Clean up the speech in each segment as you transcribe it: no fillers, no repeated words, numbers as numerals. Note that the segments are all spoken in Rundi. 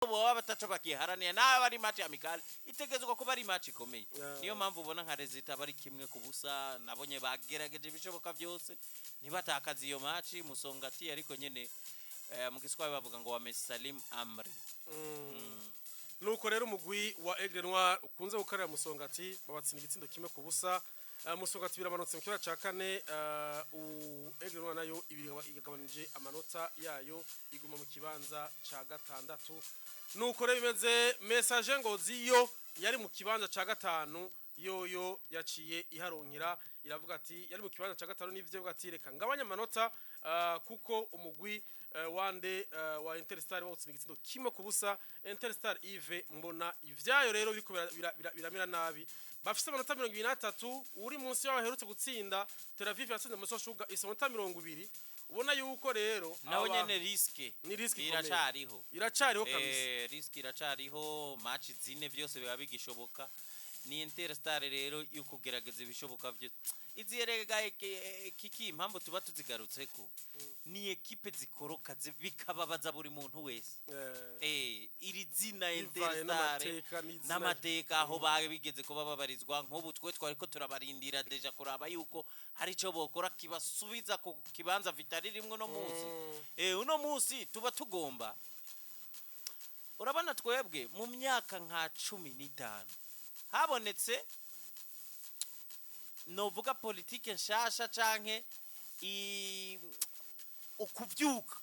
Baba bataco bakiharaniye nawe ari match amicale, itegezwa kuba ari match ikomeye. Niyo mpamvu ubona nka résultat bari 1-0. Nabonye bagerageje ibishoboka byose ntibatakaze iyo match Musongati, ariko nyene mu Giswahili bavuga ngo wamesalimu amri. Nuko rero umugwi wa Aigle Noir ukunze gukorera Musongati, babatsinda igitsindo 1-0. Musongati biramanutse mu kibanza ca kane. Aigle Noir nayo ibiri igabanije amanota yayo, iguma mu kibanza ca gatandatu. Nuko rero bimeze. Messager Ngozi yo yari mu kibanza ca gatanu, yoyo yaciye iharonkera, iravuga ati yari mu kibanza ca gatanu n'ivyo, ivuga ati reka ngabanya amanota, kuko umugwi wande wa Interstar bawutsinda igitsindo 1-0. Interstar Yves, mbona ivyayo rero biriko biramera nabi. Bafise amanota 23, uri munsi yaho aherutse gutsinda Tel Aviv, yatsinze Moso Sugar, isa amanota 20. Ubona yuko rero naho nyene risque ni risque ikomeye. Iracariho. Iracariho kabisa. Risque iracariho, match zine byose biba bigishoboka. Ni Interstar rero yo kugerageza ibishoboka byose. Izi erega kiki impamvu tuba tuzigarutseko ni ekipe zikoroka bikababaza buri muntu wese. Iri zina Bivaye Interstar n'amateka n'izina- n'amateka aho bigeze kuba babarizwa. Nk'ubu twe twari ko turabarindira déjà kuraba yuko hari icyo bokora kibasubiza ku kibanza Vital'O rimwe uno munsi. Uno munsi tuba tugomba, urabona twebwe mu myaka nka 15 habonetse novuga politike nshasha canke ukuvyuka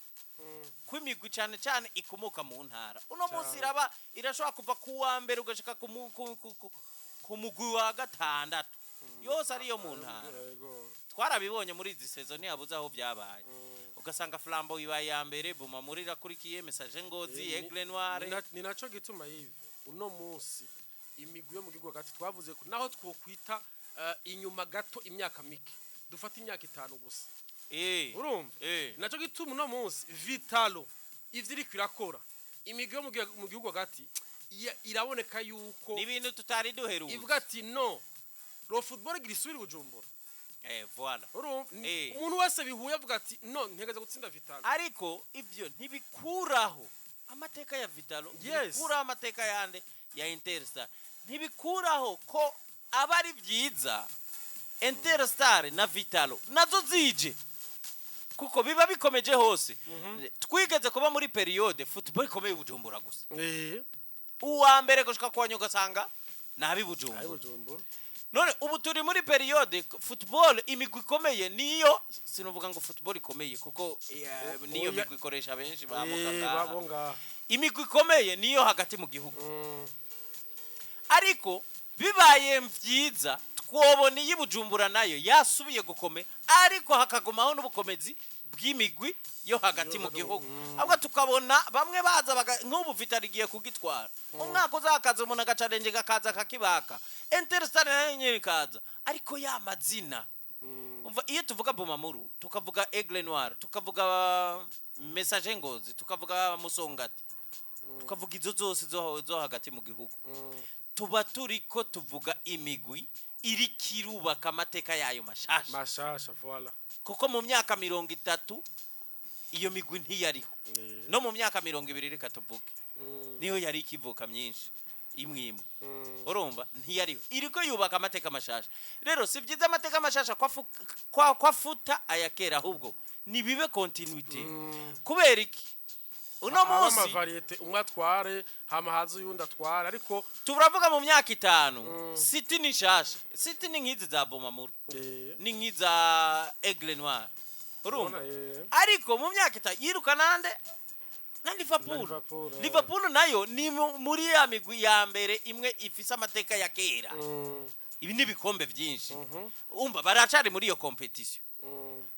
kw'imigwi, cyane cyane ikomoka mu ntara. Uno munsi iraba irashobora kuva ku wa mbere ugashika ku mugwi wa gatandatu yose ariyo mu ntara. Twarabibonye muri izi saison, ntihabuze aho byabaye ugasanga Flambeau ibaye iya mbere, Bumamuru irakurikiye, Messager Ngozi, Aigle Noir. Ni naco gituma Yves, uno munsi imigwi yo mu gihugu hagati twavuze ko naho twokwita inyuma gato imyaka mike, dufata imyaka 5 gusa. Urumva? Eh. Naco gituma uno munsi Vital'O ivyo iriko irakora, imigwi yo mu gihugu hagati iraboneka yuko Ni ibintu tutari duheruka. ivuga ati no le football igira isubire i Bujumbura. Voilà. Urumva? Umuntu wese bihuye avuga ati no ntegeza gutsinda Vital'O. Ariko ivyo ntibikuraho amateka ya Vital'O, ntibikuraho amateka yande ya Interstar, ntibikuraho ko aba ari byiza Interstar na Vital'O nazo zije, kuko biba bikomeje hose. Twigeze kuba muri période football ikomeye i Bujumbura gusa, uwa mbere gushika kwa nyuma ugasanga nabi Ari Bujumbura. Bujumbura. None ubu turi muri période football imigwi ikomeye niyo, sinuvuga ngo football ikomeye kuko niyo Oya. migwi ikoresha benshi bamuka ngaha. Babo ngaha. Imigwi ikomeye niyo hagati mu gihugu, ariko bibaye vyiza twobona iyi Bujumbura nayo yasubiye gukome, ariko hakagumaho n'ubukomezi bw'imigwi yo hagati mu gihugu. Ahubwo tukabona bamwe baza nk'ubu Vital'O igiye kugitwara, umwaka uzakaza umuntu agacarenje gakaza kakibaka, Interstar nayo nyene ikaza, ariko ya mazina umva, iyo tuvuga Bumamuru, tukavuga Aigle Noir, tukavuga Messager Ngozi, tukavuga Musongati, tukavuga izo zose zo hagati mu gihugu, tuba turiko tuvuga imigwi iriko irubaka amateka yayo mashasha. Mashasha, voilà. Kuko mu myaka 30 iyo migwi ntiyariho. No mu myaka 20, reka tuvuge, niyo yari ikivuka myinshi imwe imwe. Urumva ntiyariho, iriko yubaka amateka mashasha. Rero si byiza amateka mashasha kwafuta aya kera, ahubwo nibibe continuité. Kubera iki uno Haba munsi ama variétés, umwe atware hama haza uyundi atware, ariko turavuga mu myaka 5 City ni nshasha, City ni nk'izi za Bumamuru, ni nk'iza Aigle Noir, urumva? Ubona, Ariko mu myaka 5 yiruka nande? Na Liverpool. Na Liverpool. Liverpool nayo ni muri ya migwi ya mbere imwe ifise amateka ya kera, ibi ni ibikombe byinshi. Umva, baracari muri iyo compétition.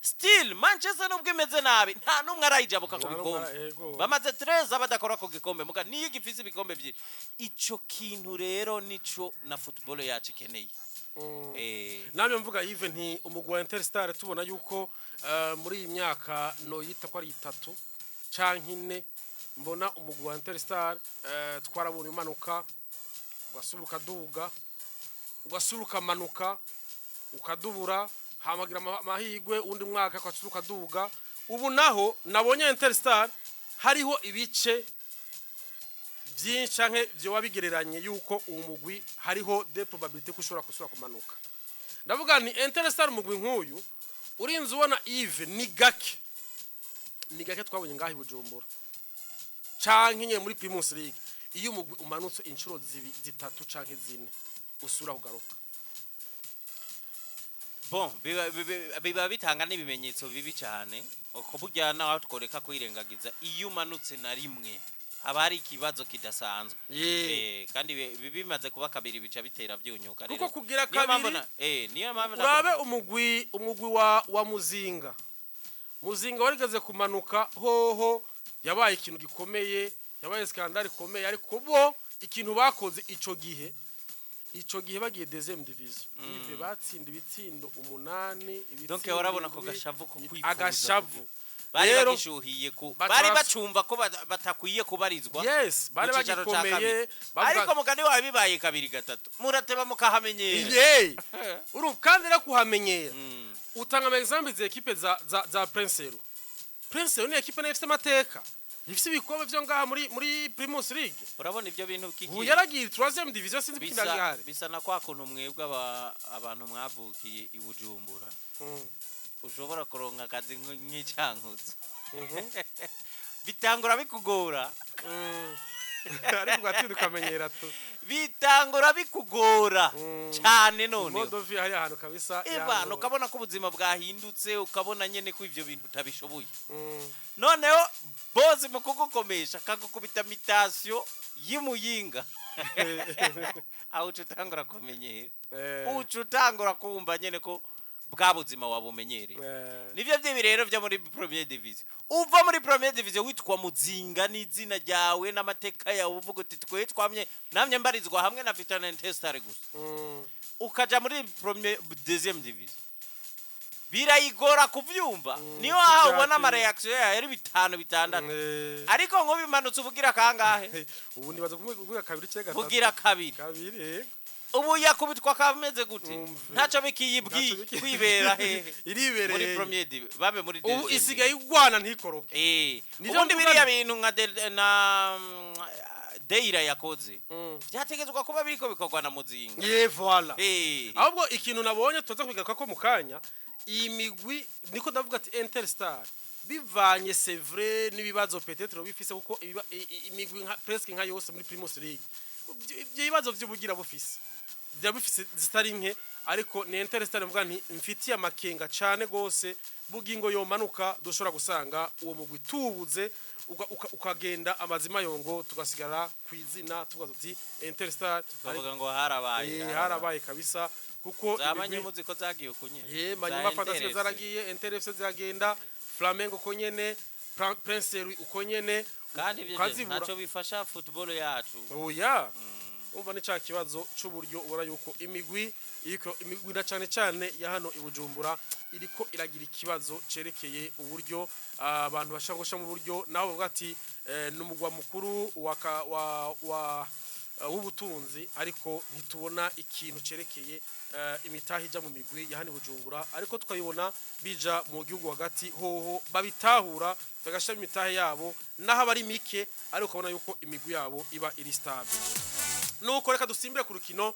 Still Manchester nubwo imeze nabi, nta n'umwe arayijabuka ku Nta n'umwe bikombe. Ego. Bamaze 13 badakora ku gikombe, muga niyo gifise ibikombe byinshi. Ico kintu rero nico na football yacu ikeneye. Namwe mvuga Yves, nti umugwi wa Interstar tubona yuko muri iyi myaka noyita ko ari 3 canke 4, mbona umugwi wa Interstar twarabonye umanuka, ugasubira ukaduga, ugasubira ukamanuka, ukadubura, hamagira amahigwe undi mwaka ugasubira ukaduga. Ubu naho nabonye Interstar hariho ibice. Vyinshi canke vyoba bigereranye yuko uwo mugwi hariho des probabilités ko ushobora gusubira kumanuka. Ndavuga nti Interstar, umugwi nk'uyu urinze ubona, Yves, ni gake, ni gake twabonye ngaho i Bujumbura canke nyene muri Primus League, iyo umugwi umanutse inshuro zibi, zitatu canke zine, usubira kugaruka. Bon, biba bitanga n'ibimenyetso bibi cyane, uko burya nawe tworeka kwirengagiza, iyo umanutse na rimwe haba hari ikibazo kidasanzwe. Kandi bimaze kuba kabiri bica bitera vyunyuka. Kuko Rero kugira niyo mpamvu kabiri, niyo mpamvu urabe umugwi wa Muzinga. Muzinga warigeze kumanuka hoho, yabaye ikintu gikomeye, yabaye scandale ikomeye, ariko bo ikintu bakoze ico gihe bagiye deuxième division, Yves, batsinda ibitsindo 8, Donc ibitsindo urabona ko 7, gashavu ko kwifuza agashavu. Bari Rero, bagishuhiye ku baca bari bacumva ko batakwiye kubarizwa yes, bari mu cicaro ca bagikomeye kabiri. Ariko mugani wawe, bibaye kabiri, gatatu, murateba mukahamenyera. Ye, urumva kandi rero kuhamenyera, utanga ama exemple za équipe za Prince Ero. Prince Ero ni équipe nayo ifite amateka, ifite ibikombe vyo ngaha muri Primus League. Urabona ivyo bintu kiki? Ubu yaragiye troisième division, sinzi ko Bisa kindagihari. bisa na kwa kuntu mwebwe abantu mwavukiye i Bujumbura ushobora kuronka akazi nk'icyankutso, bitangura bikugora. Ariko ugatinda ukamenyera tu. Bitangura bikugora cyane noneho. Modovi hari ahantu kabisa Eba yangora. Ukabona ko ubuzima bwahindutse, ukabona nyene ko ivyo bintu utabishoboye. Noneho bosi mu kugukomesha akagukubita mutation y'imuyinga, aho uca utangura kumenyera, uca utangura kumva nyene ko bwa buzima wabumenyereye. Nivyo vy'ibi rero vyo muri première division. Uva muri première division witwa Muzinga n'izina ryawe n'amateka yawe, uvuga uti twe twamye namye mbarizwa hamwe na Vital Intestar gusa, ukaja muri premier deuxième division, birayigora kuvyumva. Niyo aha ubona kuvyakira. Ama réaction yayo ari bitanu, bitandatu, ariko nk'ubimanutse ubugira kangahe? Ubu nibaza kuvuga kabiri cyangwa gatatu. Bugira kabiri. Kabiri, yego. Ubu yakubitwa kameze gute? Umve. Ntacyo bikiyibwiye. Ntacyo Kwibera hehe? Iribereye. Muri premier div babe muri Ubu deuxième. isigaye igwana ntikoroke. Nivyo Ubundi mvuga. biriya bintu nka na Deira yakoze byategetswe kuba biriko bikorwa na Muzinga. Ye, voilà. Ahubwo ikintu nabonye tuza kubigaruka ko mu kanya, iyi migwi, niko ndavuga ati Interstar bivanye, c'est vrai, n'ibibazo peut-être bifise, kuko imigwi nka presque nka yose muri Primus League ibyo bibazo by'ubugira bufise byaba bifise zitari nke, ariko ni Interstar mvuga nti mfitiye amakenga cane gose, bugingo yomanuka dushobora gusanga uwo mugwi tubuze, ukagenda amazima yongo, tugasigara ku izina tuvuga tuti Interstar. Bavuga ngo harabaye. Harabaye kabisa, kuko Zamanye imigwi muzi ko zagiye kunye. Ye, Manyuma Fantastic zaragiye, Inter FC ziragenda, Flamengo uko nyene, Prince Louis uko nyene. Kandi ibyo Ukazibura. ntacyo bifasha football yacu. Oya, umva, ni ca kibazo c'uburyo, ubona yuko imigwi iriko, imigwi na cane cane ya hano i Bujumbura, iriko iragira ikibazo cerekeye uburyo, abantu bashaka gusha mu buryo, naho bavuga ati ni umugwa mukuru wa, ka- wa, wa w'ubutunzi, ariko ntitubona ikintu cerekeye imitahe ija mu migwi ya hano i Bujumbura, ariko tukabibona bija mu gihugu hagati hoho babitahura bagashira imitahe yabo, naho aba ari mike, ariko ukabona yuko imigwi yabo iba iri stable. Nuko reka dusimbire ku rukino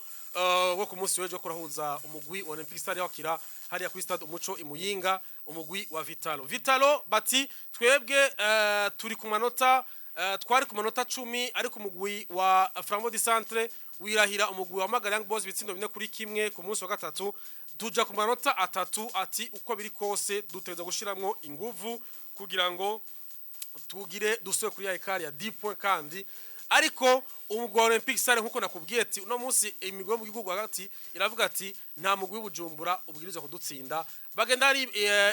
wo ku munsi w'ejo kurahuza umugwi wa Olympic Star wakira hariya kuri stade Umuco imuyinga umugwi wa Vitalo. Vitalo bati twebwe turi ku manota, twari ku manota 10, ariko umugwi wa Flambeau du Centre wirahira umugwi wa Magara Young Boys ibitsindo 4-1 ku munsi wa gatatu, tuja ku manota 3. Ati uko biri kose dutegereza gushiramwo inguvu kugira ngo tugire dusubire kuri ya écart ya 10 points. Kandi ariko umugwi wa Olympic Star, nkuko nakubwiye ati uno munsi imigwi yo mu gihugu hagati iravuga ati nta mugwi w'Ubujumbura ubwirizwa kudutsinda, bagenda ari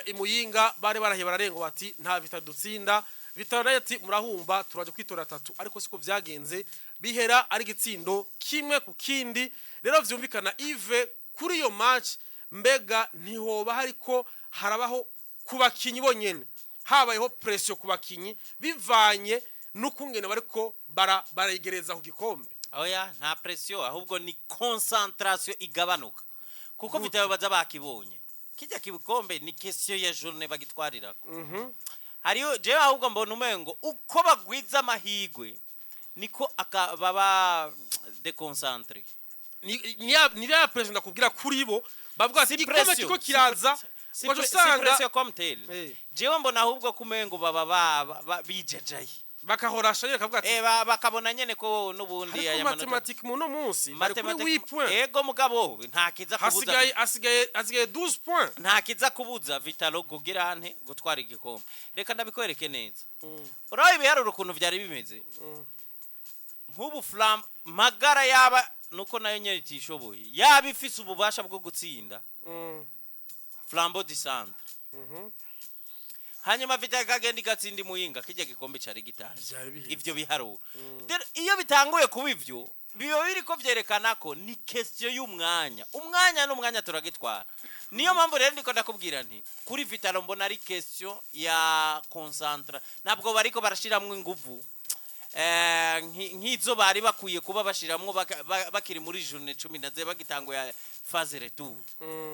imuyinga bari barahiye bararenga, bati nta Vitalo dutsinda. Vitalo nayo ati murahumba, turaje kwitora atatu, ariko siko vyagenze, bihera ari igitsindo 1-1. Rero vyumvikana, Yves, kuri iyo match mbega ntihoba hariko harabaho ku bakinyi bonyene, habayeho pression ku bakinyi bivanye n'ukungene bariko barayegereza ku gikombe? Oya, nta pression, ahubwo ni concentration igabanuka, kuko Vitalo baza bakibonye kijya kibikombe, ni question ya journée bagitwarirako. Hariyo jewe ahubwo mbona umengo uko bagwiza amahigwe. Niko baba déconcentré. Ni ya pression ndakubwira kuri bo, bavuga ati Si igikombe pression, kiko kiraza, si ugaca si usanga pression comme telle. Jewe mbona ahubwo kumengo baba bijajaye. Bakahora shanye bakavuga ati Bakabona nyene ko n'ubundi ariko aya manota mathématique mu no munsi bari kuri 8 points. Ego, mugabo nta kiza kubuza. Hasigaye 12 points. Nta kiza kubuza Vital'O kugira nte gutwara igikombe. Reka ndabikwereke neza. Uraba ibiharuro ukuntu vyari bimeze. Nk'ubu Flam magara yaba nuko nayo nyene itishoboye, yaba ifise ububasha bwo gutsinda Flambeau du Centre, hanyuma Vital'O ikagenda igatsinda Imuyinga, kijya gikombe cari gitaje. Vyari biheze. Ivyo biharuro rero iyo bitanguye kuba ivyo, biba biriko vyerekana ko ni question y'umwanya, umwanya n'umwanya turagitwara. Niyo mpamvu rero ndiko ndakubwira nti kuri Vital'O mbona ari question ya concentration. Ntabwo bariko barashiramwo inguvu nk'izo bari bakwiye kuba bashiramwo bakiri muri journée 14, bagitanguye phase retour.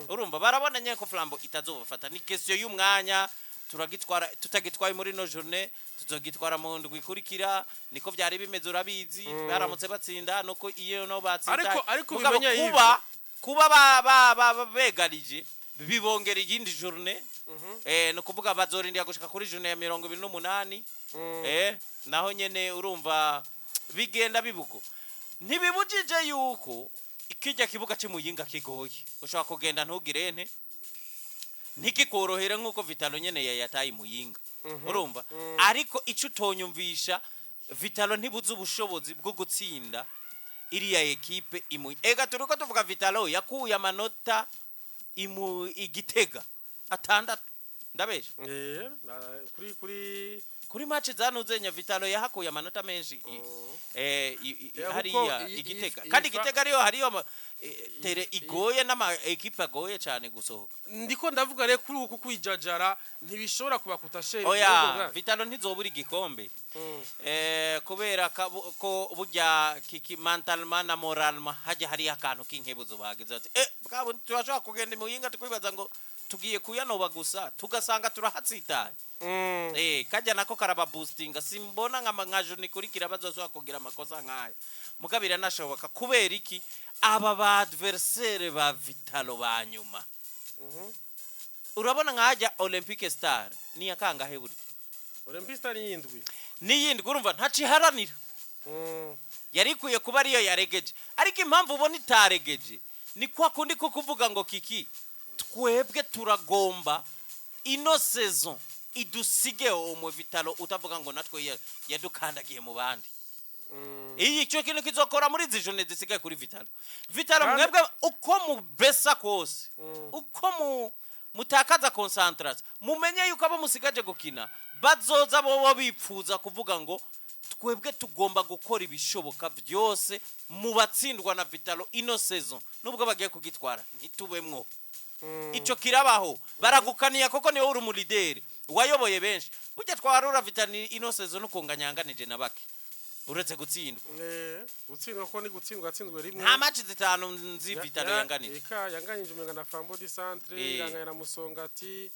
Urumva barabona nyene ko Flambeau itazobafata. Ni question y'umwanya, turagitwara. Tutagitwaye muri no journée, tuzogitwara mu ndwi ikurikira. Niko vyari bimeze, urabizi, baramutse batsinda nuko iyo no batsinda. Ariko Mugabo ubimenya kuba ba begarije bibongera iyindi journée, no kuvuga bazorindira gushika kuri journée ya 28. Naho nyene urumva bigenda bibuko. Ntibibujije yuko kijya kibuga cy'Imuyinga kigoye, ushobora kugenda ntugire nte ntikikorohere nk'uko Vital'O nyene yayataye Imuyinga, urumva. Ariko icyo utonyumvisha, Vital'O ntibuze ubushobozi bwo gutsinda iriya ekipe imu ega turiko tuvuga Vital'O yakuye amanota imu Igitega 6, ndabesha? Kuri Kuri match zanuzenya Vital'O yahakuye amanota menshi Kuko hariya Igitega. Kandi Igitega ariyo hariyo tere igoye n'ama ekipe agoye cyane gusohoka. Ndiko ndavuga rero kuri uku kwijajara ntibishobora kubakuta cher. Oya, Vital'O ntizobura igikombe, kubera ko burya kiki mentalement na moralement hajya hariyo akantu k'inkebuzo. Bagize bati bwabo turashobora kugenda Imuyinga tukwibaza ngo tugiye kuyanoba gusa, tugasanga turahatsitaye. Kajya nako karaba boostinga. Simbona nka juni ikurikira bazosubira kugira amakosa nk'ayo. Mugabo biranashoboka. Kubera iki? Aba ba adversaire ba Vital'O ba nyuma, urabona nk'ahajya Olympique Star ni akangahe burya? Olympique Star yindwi. N'iyindi urumva ntaciharanira. Yari ikwiye kuba ariyo yaregeje, ariko impamvu ubona itaregeje ni kwa kundi ko kuvuga ngo kiki twebwe turagomba ino saison idusige umwe Vital'O utavuga ngo natwe yadukandagiye mu bandi. Iyi icyo kintu kizokora muri izi journée zisigaye kuri Vital'O. Vital'O mwebwe uko mubesa kose, uko mu mutakaza concentration, mumenye yuko abo musigaje gukina bazoza bobo bipfuza kuvuga ngo twebwe tugomba gukora ibishoboka byose mu batsindwa na Vital'O ino saison, nubwo bagiye kugitwara ntitubemwo. Ico kirabaho, baragukaniya koko niwe uri umulideri wayoboye benshi. Burya twarura Vital'O ino saison nukunganyanganije na bake uretse gutsindwa. Gutsindwa ko ni gutsindwa, yatsinzwe rimwe. Nta match 5 nzi Vital'O yanganije. Eka yanganyije umenga na Flambeau du Centre, iranganya na Musongati,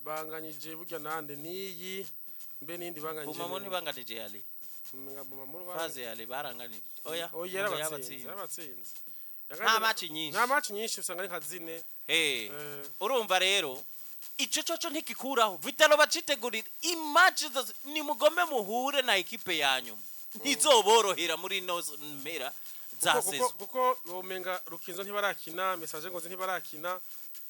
banganyije burya nande niyi mbe nindi banganyije. Bumamo ntibanganije yali? Umenga Bumamo Phase yali baranganije, oya. Oya, ngo yarabatsinze. Yabatsinze. Yarabatsinze. Nta match nyinshi. Nta match nyinshi, usanga ari nka 4. Urumva rero ico coco ntikikuraho Vital'O bacitegurira imatch zose. Nimugome muhure na ekipe ya nyuma, ntizoborohera muri ino mpera za saison. Kuko umenga Rukinzo ntibarakina, Messager Ngozi ntibarakina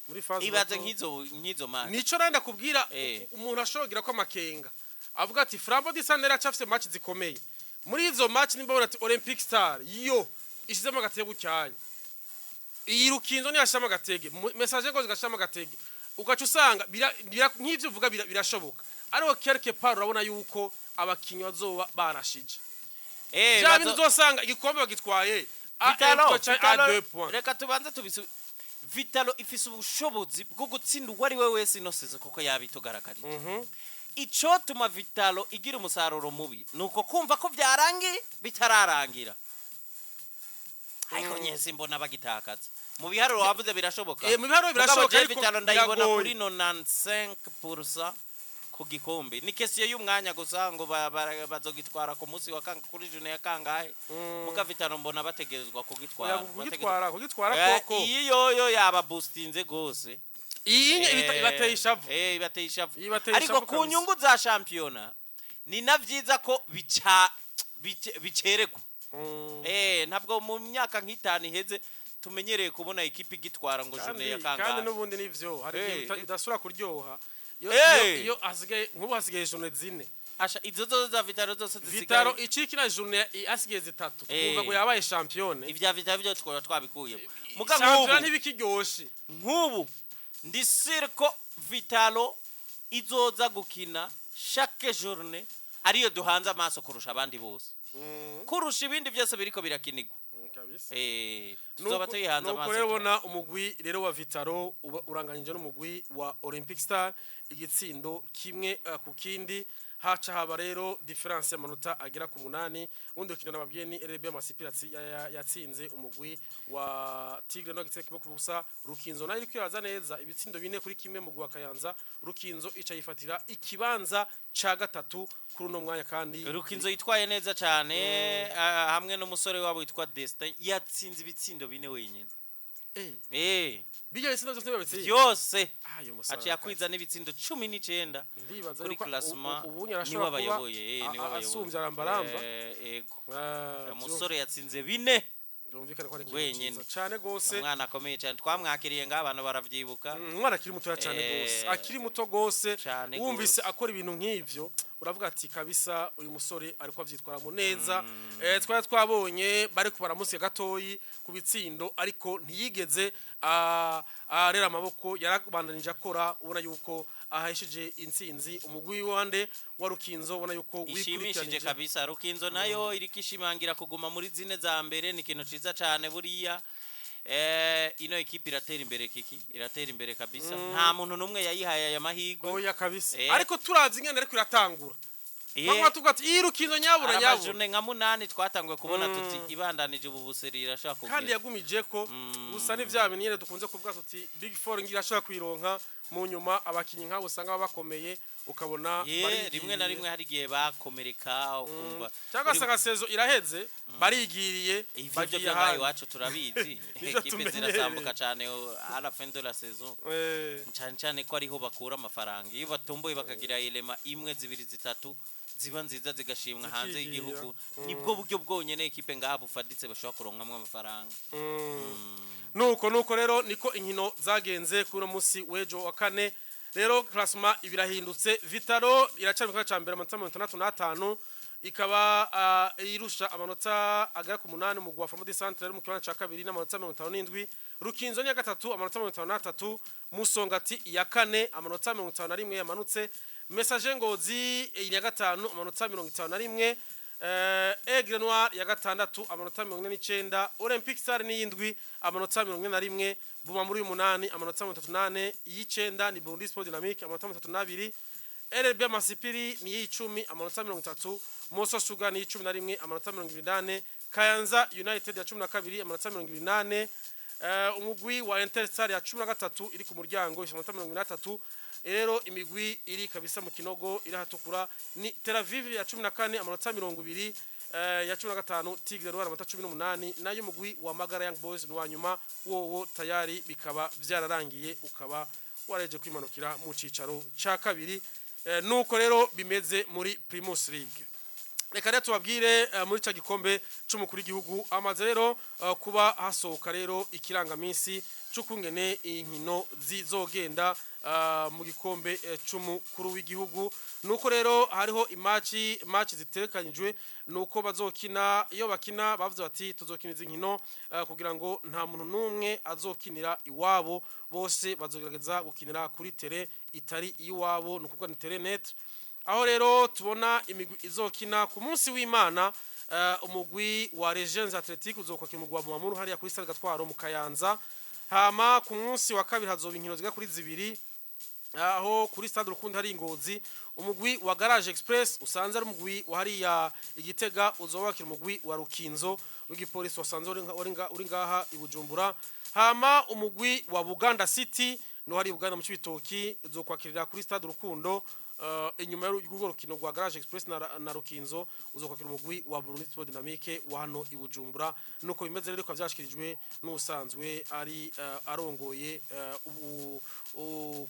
muri phase Ibaze retour. nk'izo match. Nico nanda kubwira. Umuntu ashobora ko amakenga avuga ati Flambeau du Centre aracafise match zikomeye. Muri izo match nimba babona ati Olympic Star yo ishizemo agatege cyanya, iyi Rukinzo ntiyashiramo agatege, Messager Ngozi gashiramo agatege, ugaca usanga nk'ivyo uvuga birashoboka. Ariko quelque part urabona yuko abakinyi bazoba barashije bya bintu, uzosanga igikombe bagitwaye a Vital'O, 1 point canke a Vital'O, 2 points. Reka tubanze tubisu. Vital'O ifise ubushobozi bwo gutsinda uwo ari we wese ino saison kuko yabitugaragarije. Icotuma Vital'O igira umusaruro mubi nuko kumva ko byarangiye bitararangira, ariko nyese mbona bagitakaza. Mu biharuro wavuze birashoboka. Mu biharuro Mugabo birashoboka, je ariko Vital'O ndayibona biragoye. kuri 95% ko Ku gikombe ni question y'umwanya gusa, ngo bazogitwara ku munsi wa kanga, kuri journée ya kangahe. Muga Vital'O mbona bategerezwa kugitwara. Oya, kugitwara koko. Iyi yoyo yaba boostinze gose. Iyi ibateye ishavu. Ibateye ishavu. Iyi ibateye Ariko ishavu ku kabisa. nyungu za shampiyona ni na vyiza ko bica biceregwa. Ntabwo mu myaka nk'itanu iheze tumenyereye kubona ikipe igitwara ngo journée ya Kandi kangahe. N'ubundi nivyo, hari igihe bidasubira kuryoha iyo iyo hasigaye, nk'ubu hasigaye journée 4. Asha, izo zose za Vital'O zose zisigaye. Vital'O icikina journée hasigaye 3, kumva ngo yabaye championne. Ibya Vital'O byo twaba twabikuyemo, muga Shampiyona nk'ubu ntibikiryoshe. Nk'ubu ndi sûr ko Vital'O izoza gukina chaque journée ariyo duhanze amaso kurusha abandi bose, kurusha ibindi byose biriko birakinigwa. Kabisa. Tuzoba tuyihanze Nuko amaso. rero ubona umugwi rero wa Vital'O uba uranganyije n'umugwi wa Olympic Star igitsindo 1 ku kindi, haca haba rero différence y'amanota agera ku 8. Undi rukino nababwiye ni RB Amasipirati yatsinze umugwi wa Tigre no gitse 1-0. Rukinzo nayo iriko iraza neza, ibitsindo 4-1 mu wa Kayanza. Rukinzo ica yifatira ikibanza ca gatatu kuri uno mwanya kandi. Rukinzo yitwaye neza cyane, hamwe n'umusore wabo witwa Destin yatsinze ibitsindo 4 wenyine. Bijya bitsindo byose babitsinze. Byose. Ah, uyu musore Aciye akwiza n'ibitsindo 19 Ndibaza kuri yuko classement. ubu Niwe arashobora kuba abayoboye, niwe abayoboye. asumbya arambaramba. Ego. Ah, Umusore yatsinze 4 byumvikana ko ari ikintu wenyine. cyiza cyane gose. Umwana akomeye cyane, twamwakiriye ngaho, abantu baravyibuka. Umwana akiri mutoya cyane gose, akiri muto gose. Cane Wumvise gose. akora ibintu nk'ivyo, uravuga ati kabisa uyu musore ariko avyitwaramo neza. Twari twabonye bari baramusiga gatoyi ku bitsindo, ariko ntiyigeze arera amaboko, yarabandanije akora. Ubona yuko ahesheje intsinzi umugwi wande wa Rukinzo, ubona yuko Ishimishije. wikurikiranije. Kabisa, Rukinzo nayo iriko ishimangira kuguma muri zine za mbere, ni ikintu ciza cane. Buriya ino ekipe iratera imbere, kiki iratera imbere kabisa, nta muntu n'umwe yayihaye aya mahirwe. Oya kabisa. Ariko turazi ingene ariko iratangura, bamwe tuvuga ati iyi Rukinzo nyabura Hari nyabura. ama journées nka 8 twatanguye kubona tuti ibandanije ubu buseri irashobora Kandi kugera. Yagumije ko gusa ni vya bintu nyene dukunze kuvuga tuti Big Four ngira ashobora kuyironka mu nyuma, abakinyi nk'abo usanga baba bakomeye, ukabona Ye, barigiriye. Rimwe na rimwe hari igihe bakomereka ukumva Cyangwa se saison iraheze barigiriye. Ivyo byo Bagiye byo ngaho ahandi. iwacu turabizi. Nivyo Ekipe tumenyereye. zirasambuka cyane à la fin de la saison, cyane cyane ko ariho bakura amafaranga. Iyo batomboye bakagira irema imwe, zibiri, zitatu ziba nziza, zigashimwa hanze Zikigira. y'igihugu, nibwo buryo bwonyene ekipe ngaha bufaditse bashobora kuronkamwo amafaranga. Nuko rero niko inkino zagenze kuri uno munsi w'ejo wa kane. Rero classement ibirahindutse, Vital'O iracari mu kibanza ca mbere, amanota 65, ikaba irusha amanota agera ku 8 umugwi wa Flambeau du Centre ari mu kibanza ca kabiri n'amanota 57. Rukinzo ni ya gatatu, amanota 53. Musongati iya kane, amanota 51, yamanutse. Messager Ngozi iya gatanu, amanota 51. Aigle Noir ya gatandatu, amanota 49. Olympic Star ni y'indwi, amanota 41. Bumamuru y'umunani, amanota 34. Y'icenda ni Burundi Sport Dynamique, amanota 32. RB Amasipiri ni y'icumi, amanota 30. Moso Sugar ni y'icumi na rimwe, amanota 24. Kayanza United ya 12, amanota 24. Umugwi wa Interstar ya 13 iri ku muryango, ifite amanota 43. Rero imigwi iri kabisa mu kinogo iri hatukura ni Tel Aviv ya 14, amanota 20. Ya 15 Tigre Noir, amanota 18. Nayo umugwi wa Magara Young Boys ni wa nyuma, wowo tayari bikaba vyararangiye, ukaba wareje kwimanukira mu cicaro ca kabiri. Nuko rero bimeze muri Primus League. Reka rero tubabwire muri ca gikombe c'umukuru w'igihugu amaze rero kuba hasohoka rero ikirangaminsi c'ukungene inkino zizogenda mu gikombe c'umukuru w'igihugu. Nuko rero hariho imaci match zitekanyijwe, nuko bazokina. Iyo bakina bavuze bati tuzokina izi nkino kugira ngo nta muntu n'umwe azokinira iwabo, bose bazogerageza gukinira kuri terrain itari iwabo, ni ukuvuga ni terrain neutre. Aho rero tubona imigwi izokina ku munsi w'Imana, umugwi wa Regions Athletic uzokwakira umugwi wa Bumamuru hariya kuri Stade Gatwaro mu Kayanza. Hama ku munsi wa kabiri hazoba inkino zigera kuri zibiri, aho kuri Stade Urukundo hari Ingozi, umugwi wa Garage Express usanze ari umugwi wa hariya Igitega uzobakira umugwi wa Rukinzo w'igipolisi wasanze uri ngaha i Bujumbura. Hama umugwi wa Buganda City no hari Buganda mu Cibitoki uzokwakirira kuri Stade Urukundo. inyuma y'urwo rukino rwa Garage Express na Rukinzo uzokwakira umugwi wa Burundi Sport Dynamique wa hano i Bujumbura. Nuko bimeze rero, bikaba byashikirijwe n'usanzwe ari arongoye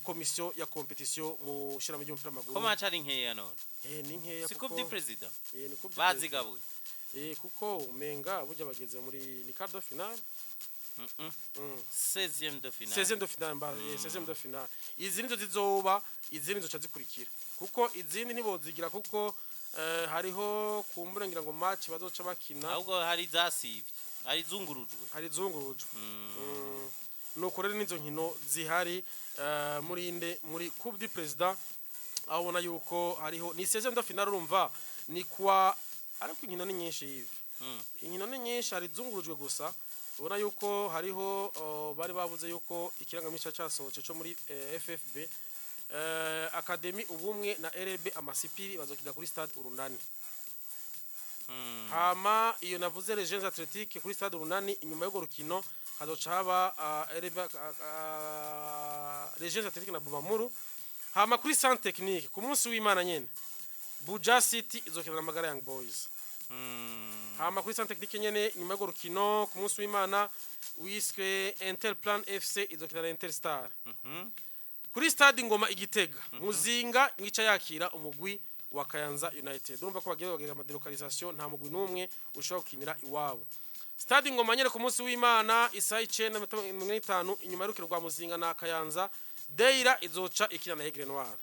komisiyo ya compétition mu shirahamwe ry'umupira w'amaguru. Ko match ari nkeya none? Ni nkeya. Si coupe du président? Ni coupe du président. Bazigabuye. Kuko umenga burya bageze muri ni quart de finale. 16e de finale. 16e de finale mba, 16e de finale. Izi nizo zizoba, izindi zoca zikurikira, kuko izindi ntibozigira, kuko hariho kumbura ngira ngo match bazoca bakina. Ahubwo hari zasivye, hari zungurujwe. Hari zungurujwe. Nuko rero nizo nkino zihari muri inde, muri Coupe du Président, aho ubona yuko hariho ni 16e de finale. Urumva ni kwa, ariko inkino ni nyinshi yive. Inkino ni nyinshi, hari zungurujwe gusa. Ubona yuko hariho bari bavuze yuko ikirangamisi cyasohotse cyo muri FFB, Academy Ubumwe na RB Amasipiri bazokina kuri Stade Urunani. Hama iyo navuze Les Jeunes Athlétiques kuri Stade Urunani, inyuma y'urwo rukino hazoca haba RB, Les Jeunes Athlétiques na Bumamuru. Hama kuri Centre Technique ku munsi w'Imana nyene, Buja City izokina na Magara Young Boys. Hama kuri Centre Technique nyene, inyuma y'urwo rukino ku munsi w'Imana wiswe Interplan FC izokina na Interstar. Kuri Stade Ngoma Igitega, Muzinga mwica yakira umugwi wa Kayanza United. Urumva ko bagiye bagira amadélocalisation, nta mugwi n'umwe ushobora gukinira iwabo. Stade Ngoma nyene ku munsi w'Imana isaha 9:45, inyuma y'urukino rwa Muzinga na Kayanza, Deira izoca ikina na Aigle Noir.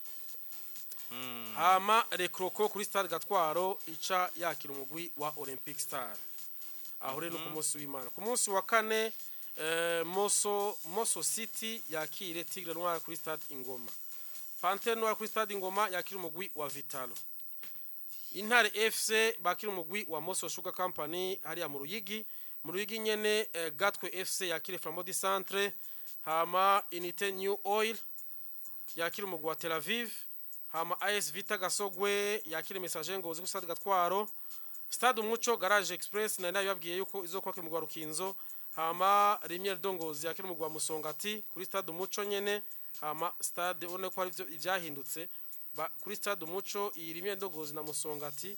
Hama Rekroko kuri Stade Gatwaro ica yakira umugwi wa Olympic Star. Aho rero ku munsi w'Imana. Ku munsi wa kane, Moso City yakire Tigre Noir kuri Stade Ingoma. Panthère Noir kuri Stade Ingoma yakira umugwi wa Vitalo. Intare FC bakira umugwi wa Moso Sugar Company hariya mu Ruyigi. Mu Ruyigi nyene, Gatwe FC yakire Flambeau du Centre. Hama Unité New Oil yakira umugwi wa Tel Aviv. Hama AS Vita Gasogwe yakire Messager Ngozi kuri Stade Gatwaro. Stade Umuco, Garage Express nari nabibabwiye yuko izokwakira umugwi wa Rukinzo. Hama Lumière de Ngozi yakira umugwi wa Musongati kuri Stade Umuco nyene. Hama Stade, ubona ko hari ivyo ivyahindutse kuri Stade Umuco, iyi Lumière de Ngozi na Musongati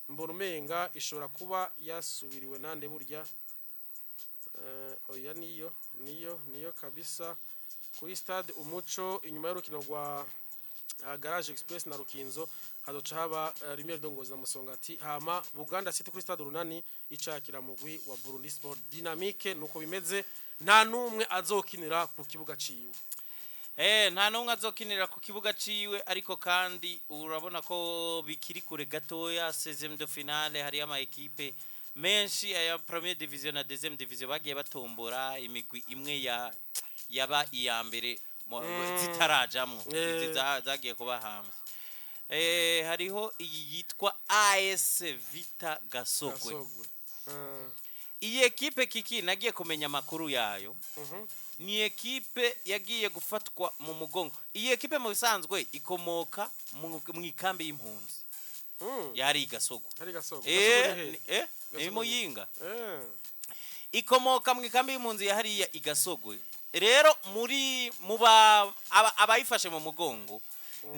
mbona umenga ishobora kuba yasubiriwe nande burya. Oya, niyo kabisa. Kuri Stade Umuco, inyuma y'urukino rwa Garage Express na Rukinzo, hazoca haba Lumière de Ngozi na Musongati. Hama Buganda City kuri Stade Urunani icakira mugwi wa Burundi Sport Dynamique. Nuko bimeze, nta numwe azokinira ku kibuga ciwe. Nta n'umwe azokinira ku kibuga ciwe, ariko kandi urabona ko bikiri kure gatoya. 16e de finale, hariyo ama équipe menshi aya première division na deuxième division bagiye batombora imigwi imwe ya yaba iya mbere zitarajamwo. Izi zagiye kuba hamvye. Hariho iyi yitwa AS Vita Gasogwe. Gasogwe. Iyi ekipe kiki nagiye kumenya amakuru yayo, ni ekipe yagiye gufatwa mu mugongo. Iyi ekipe mu bisanzwe ikomoka mu ikambi y'impunzi yari Gasogwe. Hari Gasogwe. Gasogwe ni he? Ni Gasogwe. Muyinga. Ikomoka mu ikambi y'impunzi ya hariya i Gasogwe. Rero muri mu ba abayifashe mu mugongo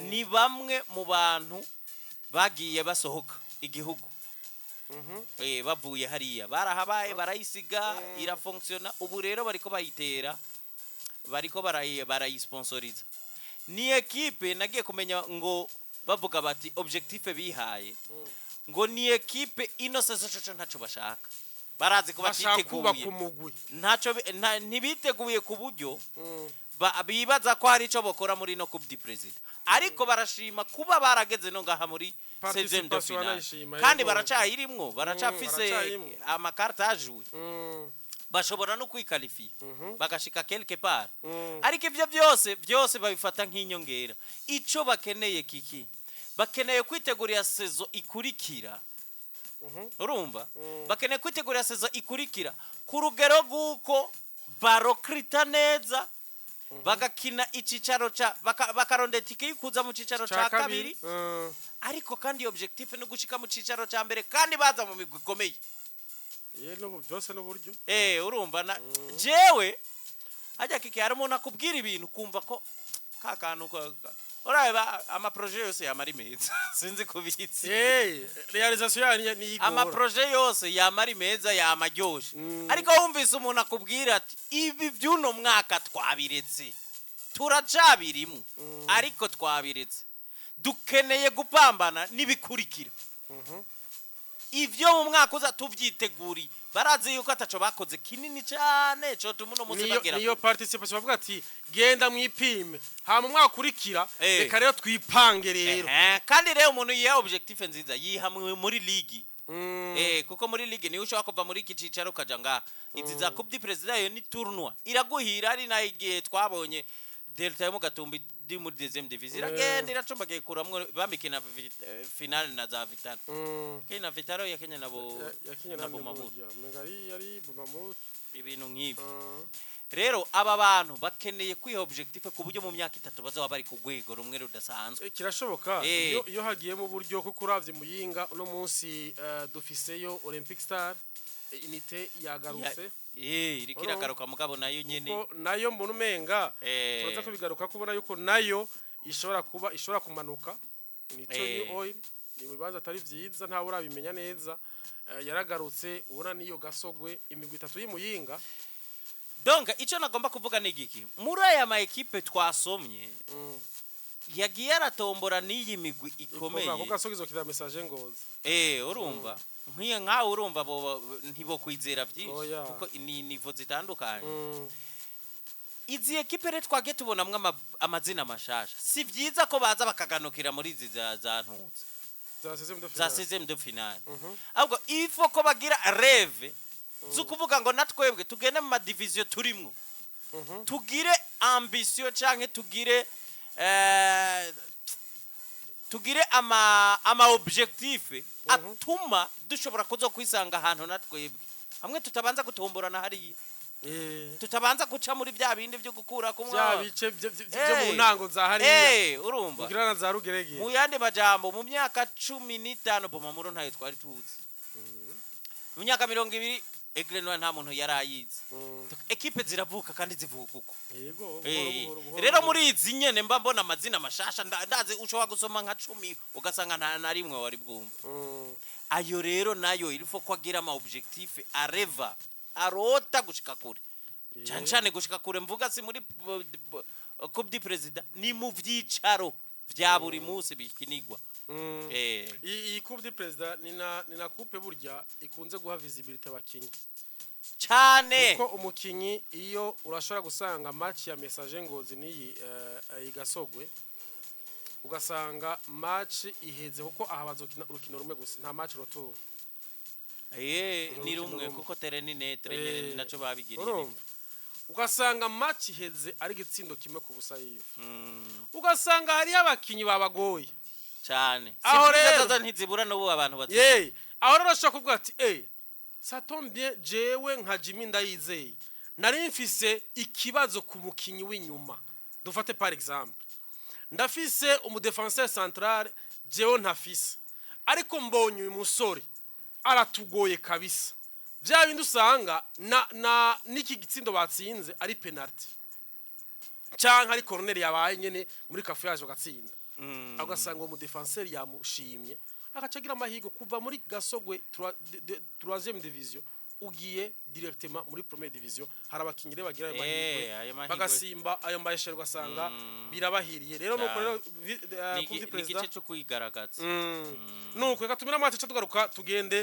ni bamwe mu bantu bagiye basohoka igihugu. Bavuye hariya barahabaye, barayisiga irafonctionna. Ubu rero bariko bayitera, bariko barayisponsoriza. Ni ekipe nagiye kumenya ngo bavuga bati objectif bihaye ngo ni ekipe ino saison coco ntaco bashaka, barazi ko Bashaka kubaka batiteguye. umugwi. Ntaco ntibiteguye ku buryo bibaza ko hari ico bokora muri no Coupe du Président, ariko barashima kuba barageze no ngaha muri 16e de Participation finale. Banayishima, Kandi yego. baracayirimwo, baracafise Baracayirimwo. amakarta ajuwe, bashobora no kwiqualifier bagashika quelque part. Ariko ivyo byose byose babifata nk'inyongera. Ico bakeneye kiki, bakeneye kwitegurira saison ikurikira. Urumva, bakeneye kwitegurira saison ikurikira ku rugero rw'uko barecruta neza, bagakina icicaro ca bakarondera itike y'ikuza mu cicaro ca kabiri. Ariko kandi objectif ni gushika mu cicaro ca mbere, kandi baza mu migwi ikomeye. Ye, no byose n'uburyo. Urumva na jewe hajya kiki hari umuntu akubwira ibintu kumva ko ka kantu Uraba ama projets yose yama ari meza, sinzi kubitsi. Réalisation yayo ni igora. Ama projets yose yama ari meza, yama aryoshe, ariko wumvise umuntu akubwira ati ibi by'uno mwaka twabiretse, turacabirimo ariko twabiretse, dukeneye gupambana n'ibikurikira, ibyo mu mwaka uza tuvyiteguriye, barazi yuko ataco bakoze kinini cyane cyo tuma uno munsi Niyo bagera niyo participation bavuga ati genda mwipime, hama umwaka ukurikira reka rero twipange rero. Ehe, kandi rero umuntu yiha objectif nziza yiha muri ligi. Kuko muri ligue niho ushobora kuva muri iki cicaro ukaja ngaha. Izi za Coupe du Président yo ni tournoi iraguhira, ari nayo igihe twabonye Delta yo mu Gatumba iri muri deuxième division iragenda iracumbagiye kuramwo bamikina finale na za Vitalo. Kenya na Vitalo ya Kenya nabo Yakinye na na Bumamuru. Burya menga ari Bumamuru. Ibintu nk'ibi. Rero aba bantu bakeneye kwiha objectif ku buryo mu myaka 3 bazaba bari ku rwego rumwe rudasanzwe. Kirashoboka iyo hagiyemo uburyo, kuko uravye Muyinga uno munsi dufiseyo Olympic Star, unité yagarutse. Iriko iragaruka, mugabo nayo nyene Kuko nayo mbona umenga turaza kubigaruka kubona yuko nayo ishobora kuba ishobora kumanuka. Unité New Oil ni mu bibanza atari vyiza, ntawe urabimenya neza. Yaragarutse ubona niyo Gasogwe, imigwi itatu y'Imuyinga. Donc icyo nagomba kuvuga ni igiki: muri aya ma équipes twasomye yagiye aratombora n'iyi migwi ikomeye. Kuko Gasogwe izokina Messager Ngozi. Urumva nk'iyo nkawe urumva bo ntibo kwizera byinshi Oya. kuko ni niveau zitandukanye. Izi équipes rero twagiye tubonamwo amazina mashasha, si byiza ko baza bakaganukira muri izi za ntuzi za 16e de za finale. 16e de finale. Ahubwo ifo ko bagira rêve zo kuvuga ngo natwebwe tugende mu ma divisions turimwo, tugire ambition canke tugire ama objectif atuma dushobora kuza kwisanga ahantu natwebwe hamwe tutabanza gutomborana hariya, tutabanza guca muri bya bindi byo gukura kumwe Bya bice byo mu ntango za hariya. Urumva Kugira na za rugerege. Mu yandi majambo, mu myaka 15 Bomamuro ntayo twari tuzi, mu myaka 20 Aigle Noir nta muntu yari ayizi. Équipes ziravuka kandi zivuka uko. Yego, buhoro buhoro buhoro. Rero Buhoro. muri izi nyene mba mbona amazina mashasha, ndazi ushobora gusoma nka 10 ugasanga nta na rimwe wari bwumva. Ayo rero nayo il faut ko agira ama objectif, areva arota gushika kure cyane cyane. Gushika kure mvuga si muri Coupe du Président, ni mu vyicaro vya buri munsi bikinigwa. Iyi Coupe du Président ni na coupe burya ikunze guha visibilité abakinyi. Cyane. Kuko umukinyi iyo urashobora gusanga match ya Messager Ngozi niyi igasogwe, ugasanga match iheze, kuko aha bazokina urukino rumwe gusa, nta match retour. Ni Urukino rumwe rumwe. Kuko terrain ni neutre nyene, ni naco babigiriye. Urumva ugasanga match iheze ari igitsindo 1-0 yive, ugasanga hariyo abakinyi babagoye. Cyane. Aho Aho rero- rero ntizibura n'ubu abantu bazi. Ye, aho rero urashobora kuvuga ati ça tombe bien, jewe nka Jimmy Ndayizeye nari mfise ikibazo ku mukinyi w'inyuma. Dufate par exemple, ndafise umu défenseur central jewe ntafise, ariko mbonye uyu musore aratugoye kabisa. Bya bindi usanga na n'iki gitsindo batsinze ari penalty canke ari corner yabaye nyene muri kafu yaje bagatsinda, ugasanga uwo mu défenseur yamushimye, agaca agira amahirwe kuva muri Gasogwe troisième division ugiye directement muri première division. Hari abakinyi rero bagira ayo mahirwe, Ayo mahirwe. bagasimba ayo maheshero, ugasanga birabahiriye. Rero nuko Cyane. rero Ni Coupe du ni Président igice cyo kwigaragaza. Nuko reka tumire amaso, tugaruka tugende.